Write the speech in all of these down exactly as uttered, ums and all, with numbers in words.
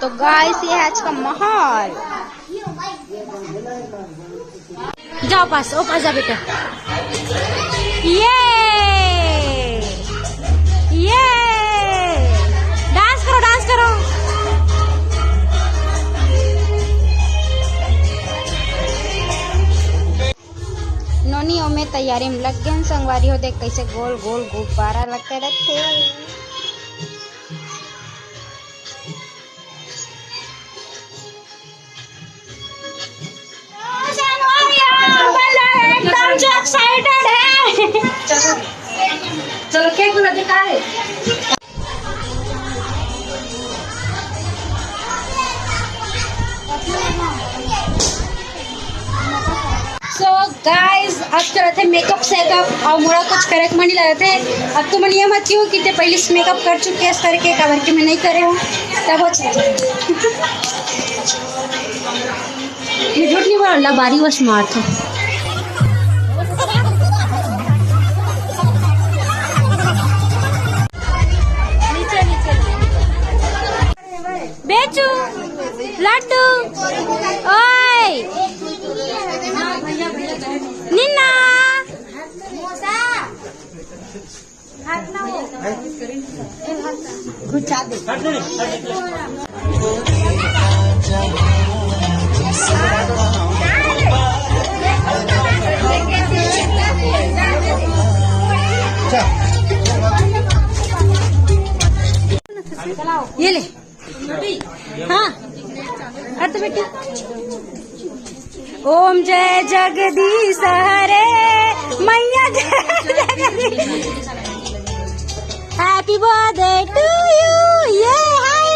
तो गाइस, ये है आज का माहौल। जाओ पास, ओ पास जा बेटा। ये, ये, डांस करो, डांस करो। नोनी ओमे तैयारी में लग गए संगवारी हो, देख कैसे गोल गोल गुब्बारा लगे रखे। एकदम जो एक्साइटेड है। चलो, केक वाला दिखा रहे। So गाइस, अब चलत हे मेकअप सेकअप अउ मोला कुछ करे के मन नहीं लगत हे। अब तुमन ये मत कहो कि ते पहले से मेकअप कर चुके हस करके, काबर कि मैं नहीं करे हूँ। तब हो चल। ये झूठ नहीं बोल, लबारी वो स्मार्ट है। नीचे, नीचे। बेचू, लड्डू, ओए, निन्ना। ये ले। हाँ, हट बेटी। ओम जय जगदीश हरे, मैया जय Jagdish. Happy birthday to you, ये हाय।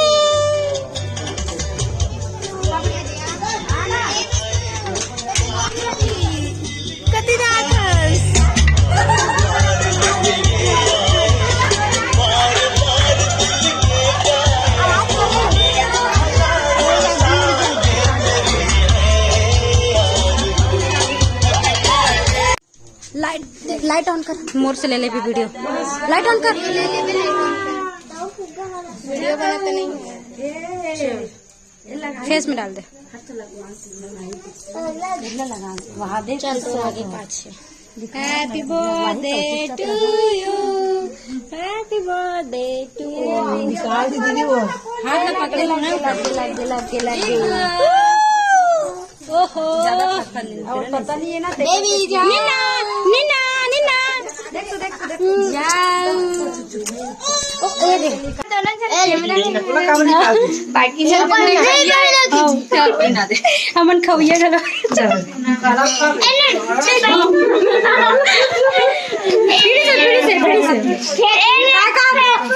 कति राखस। लाइट, लाइट ऑन कर, मोर से ले ले भी वीडियो। लाइट ऑन कर। वीडियो बनाते नहीं है। फेस में डाल दे। वहाँ दे। चल, तो आगे पाछे। Happy birthday to you, happy birthday to you। निकाल दी दीदी वो। हाथ ना पकड़े लो ना। लग गए, लग गए, लग गए, लग गए। ओहो। और पता नहीं है ना, बेबी जान। निन्ना, निन्ना, निन्ना। देख तो, देख तो, देख तो। जाओ। ओ, ए रे। बाकी सब हमन खवैया घलो। चल। फिर से, फिर से, फिर से।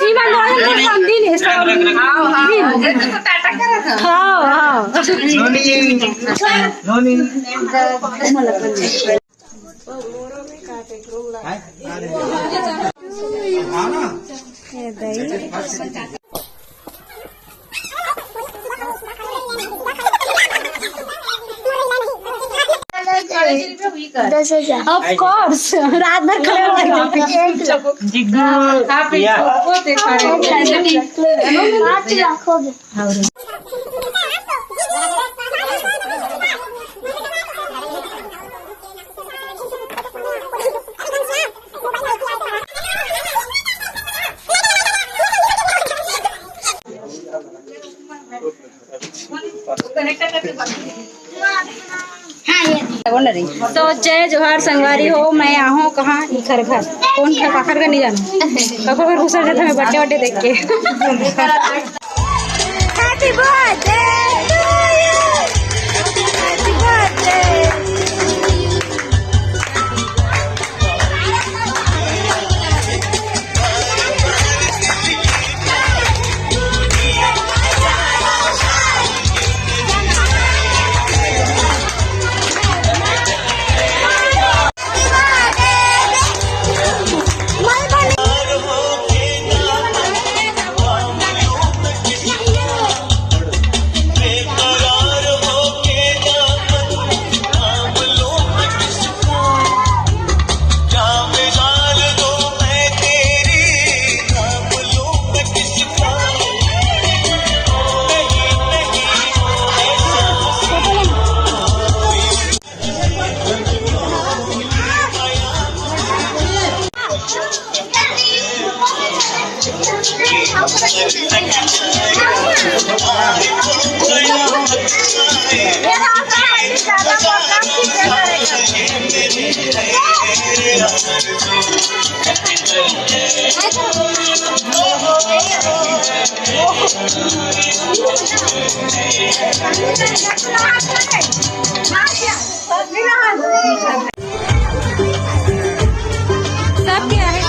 ई बार नॉर्मल तो समझी नहीं, समझी नहीं। हाँ, हाँ। दस हजार। Of course, रात भर खड़े रहे। पाँच लाख हो गए। तो जय जोहार संगवारी हो, मैं आहूँ कहाँ इखर घर, कौन घर, काखर घर नहीं जाना, काखर घर घुसर जाता मैं बर्थडे वड्डे देख के। Happy birthday to you। Happy birthday। सबके आहे।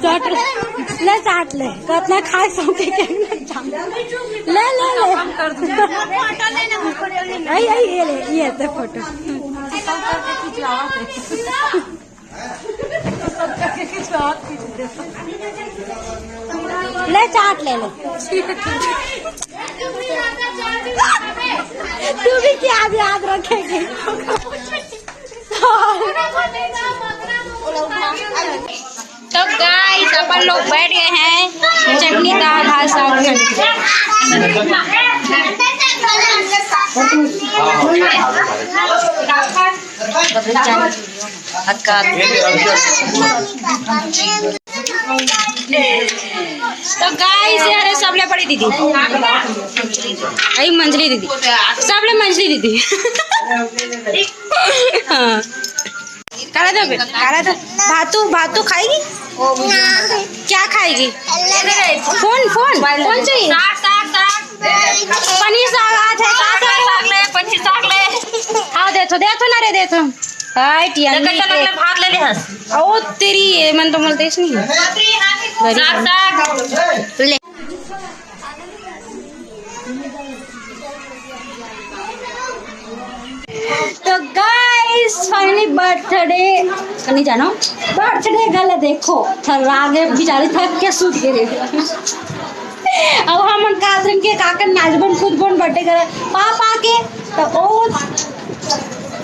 चाट ले, ले, चाट ले, कतना खाए सौंपे के। ले, ले, ले। आई, आई, ये ले, ये ते फोटो। ले, चाट ले, ले। तू भी क्या याद रखेगी? तो गाइस, अपन लोग बैठ गए हैं चटनी, दाल, भात, साग खाने के लिए। तो गाइस, ये हरे सबले बड़ी दीदी, आई मंजली दीदी, सबले मंजली दीदी। हाँ। काला दो बेटा, काला दो। भातू, भातू खाएगी? क्या खाएगी? फोन, फोन, फोन चाहिए? साग, साग, साग। पनीर साग आज है, साग, साग, साग। साग ले, पनीर साग ले। हाँ, दे थो, दे थो ना रे, दे थो। हाय, टिया, देख, चल, अगले भात ले ले हस। ओ तेरी, ये मन तो मलते ही नहीं है। साग, साग। ले। तो गाइस, फाइनली बर्थडे कनी जानो, बर्थडे गले देखो, थर्रा गे बेचारी, थक के सूत गे। अब हमन काजरन के काकर नाचबन कूदबन बर्थडे करे पा पा के, तो ओ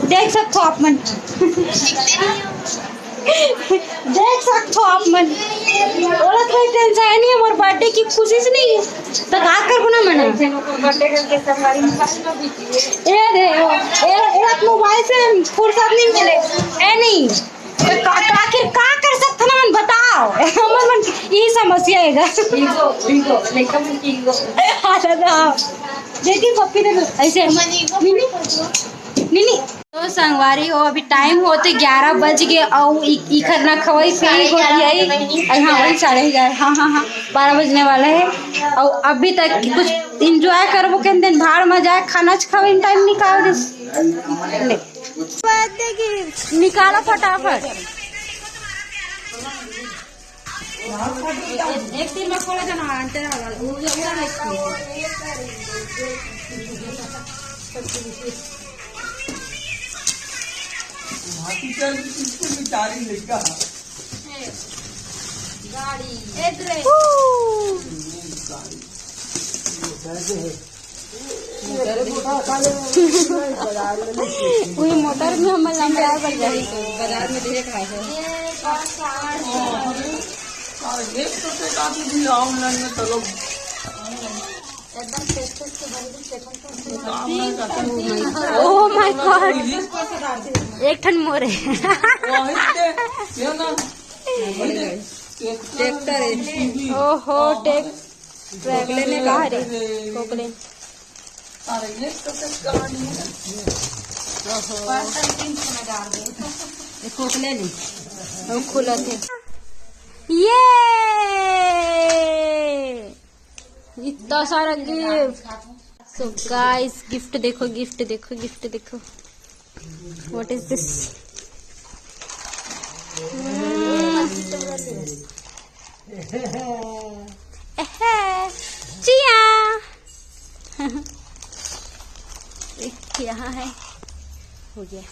देख सकथो आप मन। देख सकथो आप मन, ओला कोई टेंशन नहीं है, मोर बर्थडे की खुशी से नहीं है, तो का करबो ना मना। ए रे, ए, ए मोबाइल से फुर्सत नहीं मिले, ए नहीं, तो का, का, आखिर का कर सकथन मन बताओ। हमर मन यही समस्या है गा। ईगो, ईगो, लेकिन ईगो। हाँ, दादा, देखी पप्पी दे दो, ऐसे। Mini, mini. तो संगवारी हो, अभी टाइम होते ग्यारह बज गए, और इ-, इखर ना खवाई, फिर गोठियाई। अरे हाँ, वही साढ़े ग्यारह, हाँ, हाँ, हाँ, बारह बजने वाला है, और अभी तक कुछ एंजॉय करबो के दिन भाड़ में जाए, खाना च खावे टाइम निकाल दिस। ले। निकालो फटाफट। एक तीन में खोला जाना, अंटे वाला, वो, वो, वो, हाथी चल, इसको भी चारी लेगा। गाड़ी। ए, ड्रेस। वही मोटर में हम लंबा कर जाए। बाजार में देख रहा है। और एक तो से काफी भी ऑनलाइन में चलो। Oh my God, एक ठन मोर है। ट्रैक्टर है। ओहो, ट्रैक-, ट्रैक्टर ने कहा रे, कोकले। ओहो। ये कोकले नहीं, वो खुला थे। ये इतना सारा गिफ्ट। So guys, गिफ्ट देखो, गिफ्ट देखो, गिफ्ट देखो। What is this? हम्म। एहे, चिया। क्या है? हो गया।